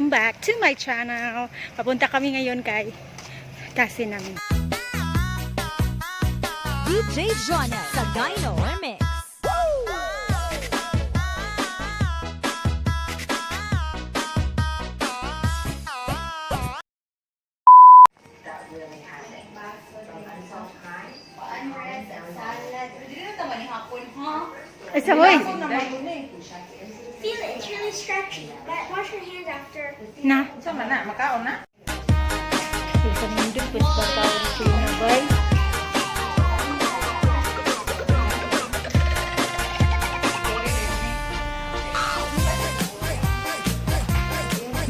Welcome back to my channel. Papunta kami ngayon kay cousin namin. DJ Jonel sa Gyno Remix. Ay, saboy! Feel it, it's really stretchy. But wash your hands after. Na. Sama na, makaon na. Isa nindot po sa tawag na bay.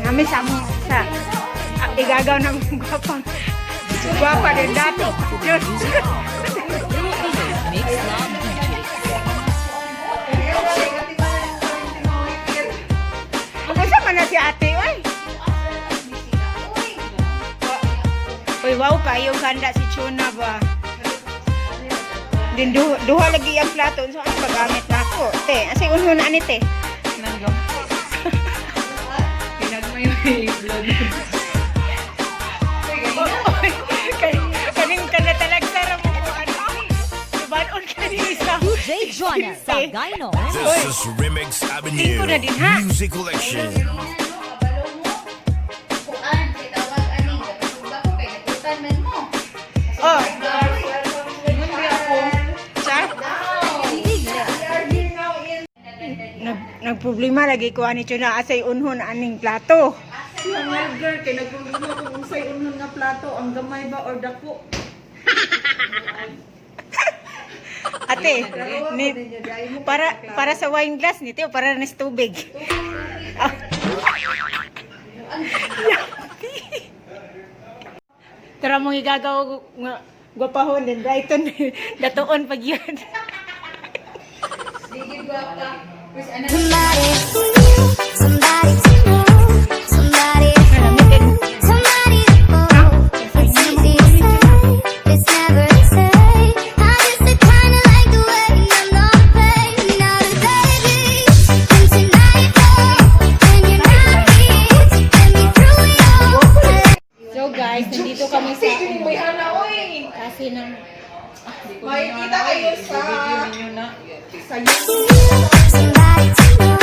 Nami sa among sa igagaw ng gwapang gwapa din dato. Diyos. Mix Love DJs. Unsa man na si ate oy? Uy, wow kayo ganda si Chuna ba. Din duha, duha lagi ang plato. Unsa ang paggamit nako? Te, asa unhon na ani te? Nanggam. Pinagmay may blood. Oy, kaning kana talagsara mo ko ano? Ibanon kani sa DJ Jonel sa Gyno Remix. This is Remix Avenue Tingko na din, ha? Music Collection. Oh. Sa? Nagproblema lagi ko ani Chuna asay unhon aning plato. Siya nga girl, kay nagproblema kung unsay unhon nga plato, ang gamay ba or dako. Ate, ni, para para sa wine glass ni Teo, para na sa tubig. Ah. Yummy. Tara mong igagaw nga gwapahon din Brighton datuon pag yun. Somebody, somebody to know, somebody, somebody to hold. It's easy to say, it's never the same. I just kinda like the way I'm not paid, not a baby. And tonight, oh, when you're not here, to get me through it all. So guys, nandito kami sa May ana oy. kasi ng Makikita kayo sa Video ninyo na. Sa YouTube. Somebody to know,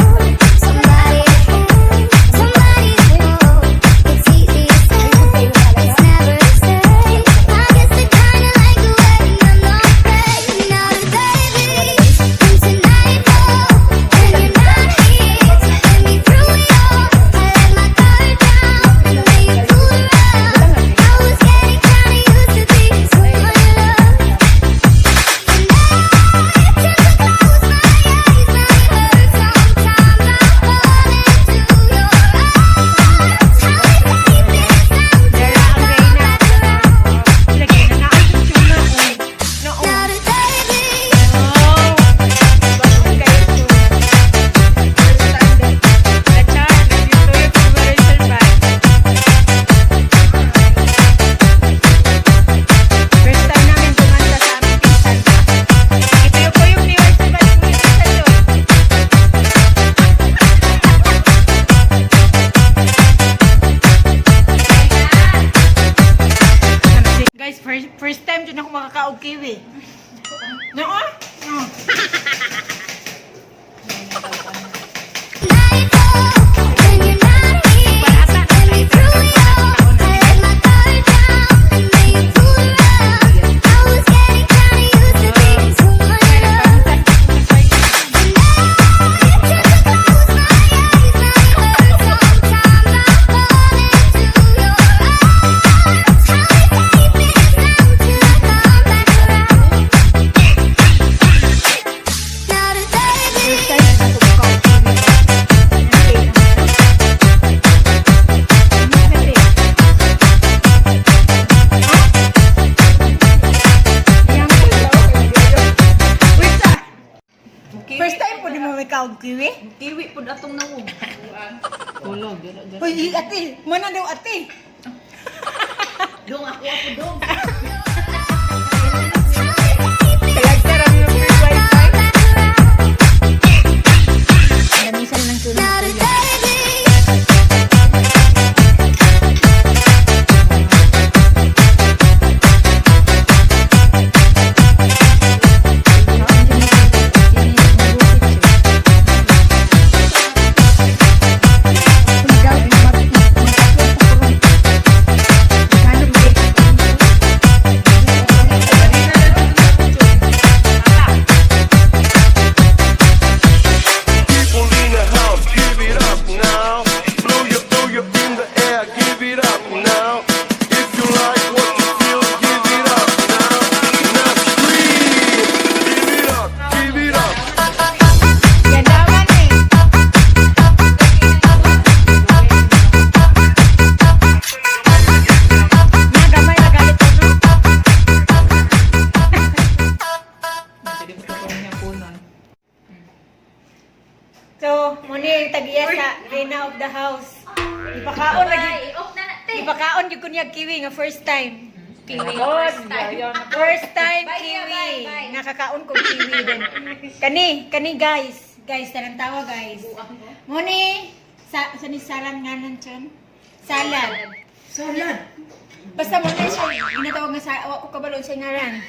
somebody to hold, somebody to hold. It's easy to say, it's never the same. I guess I kinda like the way I'm not afraid, not a baby. And tonight, oh, when you're not here to get me through it all, I let my guard down and then you pulled around. I was getting kinda used to being someone you love. And I tend to close my eyes when it hurts. Sometimes I fall into your arms. How it makes me sound till I come back around. Lagay na na ang Chuna. No. Not a baby. Oh. Bagong kayo, Chuna. Acha, First time namin kumanta sa aming pinsan. Ito yung kuyog ni Wilson, balik mo yung pinsan doon. Guys, first time dyan ako makakaog kiwi. No, ah? No. Nightfall, when you're not here to get me through it all. I let my guard down and then you pulled around. I was getting kinda used to being someone you love. And I tend to close my eyes when it hurts. Sometimes I fall into your arms. How it makes me sound till I come back around. Not a baby. First time dyan ako makakaog kiwi. First time po di mo may kaog kiwi? Kiwi pud atong nawong. Tulog. Dira, dira. Uy, ate, mana daw ate. Dong ako ako dong. Talagsaran yung free wifi. Damisan ng tuna. Not a baby. of the house. Ipakaon lagi. Ipakaon gyud ko niya kiwi nga first time. Kiwi first time. First time kiwi. Nakakaon ko kiwi din. Kani, kani guys. Guys, tawa guys. Muni, sa ni salan nga nun chon? Salad. Salad. Basta mo na siya, ginatawag nga sa, wa ko kabalo sa ngalan.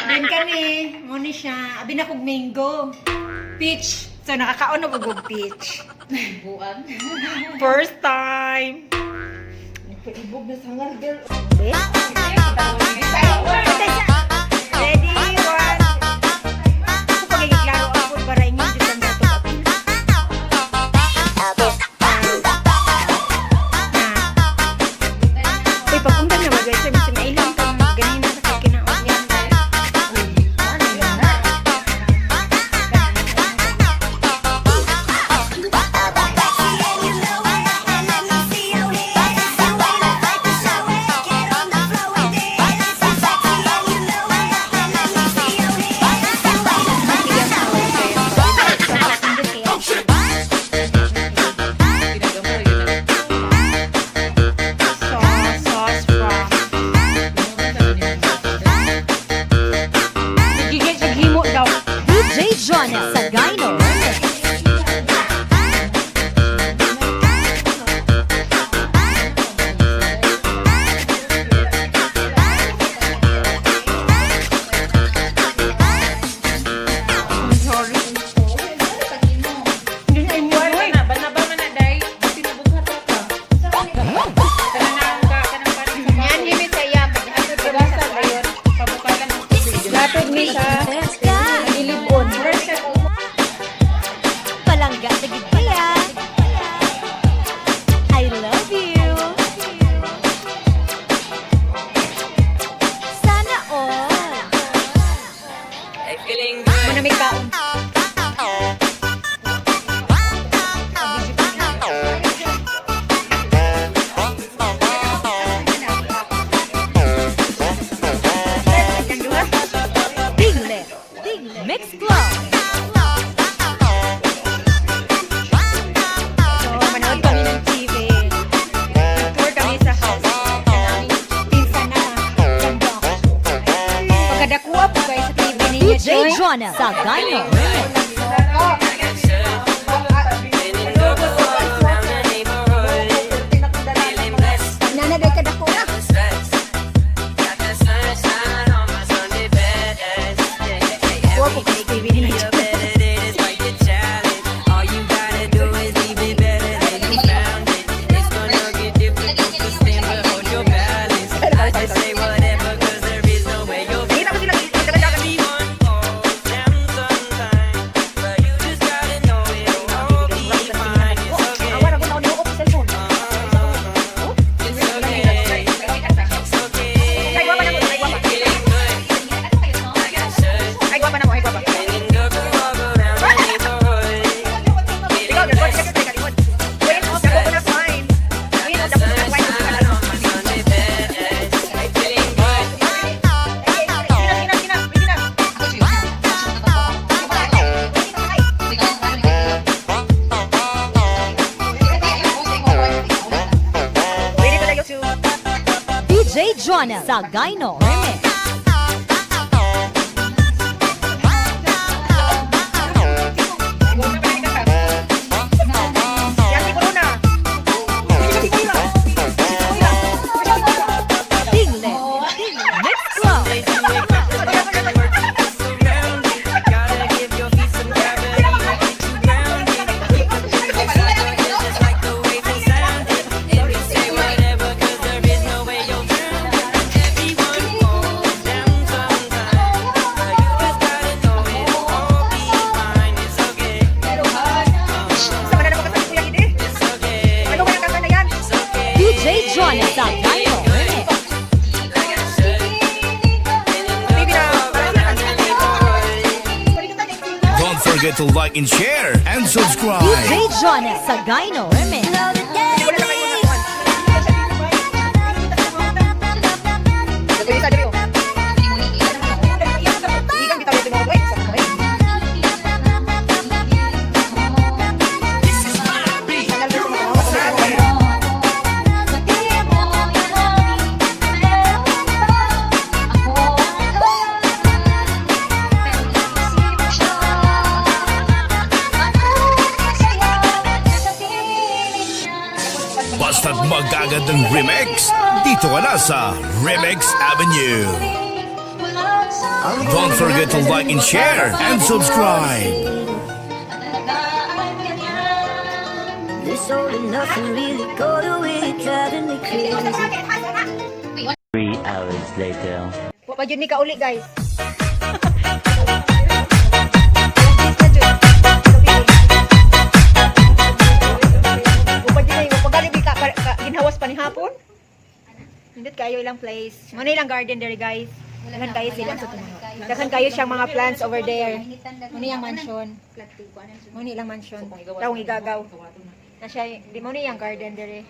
Then kani, mo ni siya, abi na kog mango. Peach. So nakakaon na kog og peach. Buang. First time. Nagpaibog na sangal, girl. Patay siya. Ready, one. Ako pagiging klaro ako para ingon jud ang dato apil. Na. Uy, pag-undang na ba guys? Sabi sa mailang kang ganina sa kinaon yan. Sauce, sauce from. Gigil sa himo daw. DJ Jonel Sagayno Remix. Sorry. Hindi na imo. Uy, Bana ba man na day? Sinabughat ka. Kanang ka kanang parang sa Yan himi sa iya. Paghatod kami sa Ayun, pabukalan ng tubig. Lapid mi sa Ilibon. Palangga sa gigya. I love you. Sana all. Muna may kaon. Dinglet. Mix Club. So, manood kami ng TV. Tour kami sa house ng aming pinsan na ganda. Pagkadakuha po guys sa TV ninyo, DJ Joy. Jonel Sagayno Remix. Nana, day kadakuha. Kuha po kayo sa TV nila, Joy. Ay, guwapa na mo, ay, guwapa. Ikaw, girl, check it, check it. Wait, oh, dako ko na fine. Wait, oh, dako ko na fine. Sina, sina, sina, sina. Ready ko na YouTube. DJ Jonel Sagayno Remix. Yan, si Corona. Dinglet. Mix Club. Sa manana mo kasama kuya hindi. Ano kaya kanta na yan? DJ Jonel Sagayno Remix. Baby na, parang Don't forget to like and share and subscribe. DJ Jonel Sagayno Remix. Wala na kayo mga magandang remix, dito ka na sa Remix Avenue. Don't forget to like and share and subscribe. This all and nothing really go to it, driving me crazy. 3 hours later. Wa pa jud ni kauli, guys. Wa pa jud ni, wa pa gali bi ka ginhawas pa ni hapon. Nindot kayo ilang place. Mo na ilang garden there, guys. Daghan kayo silang sa tumaho. Daghan kayo siyang mga plants over there. Mo na iyang mansion. Mo na ilang mansion. Tawong igagaw. Na siya, di mo na iyang garden there.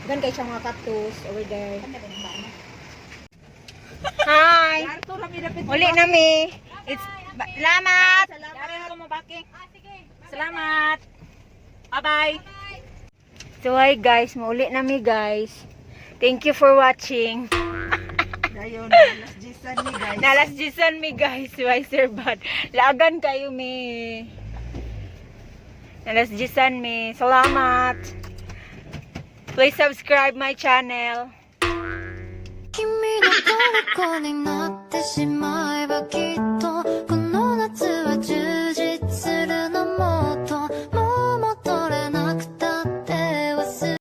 Daghan kayo siyang mga cactus over there. Hi! Uli na mi. It's salamat. Salamat. Bye-bye. So hi guys, mauli na mi, guys. Thank you for watching. Dayon, alas 10 ni, guys. Nalas jisan mi, guys, why sir bad. Laagan kayo mi. Nalas jisan mi. Salamat. Please subscribe my channel. 君の虜になってしまえばきっ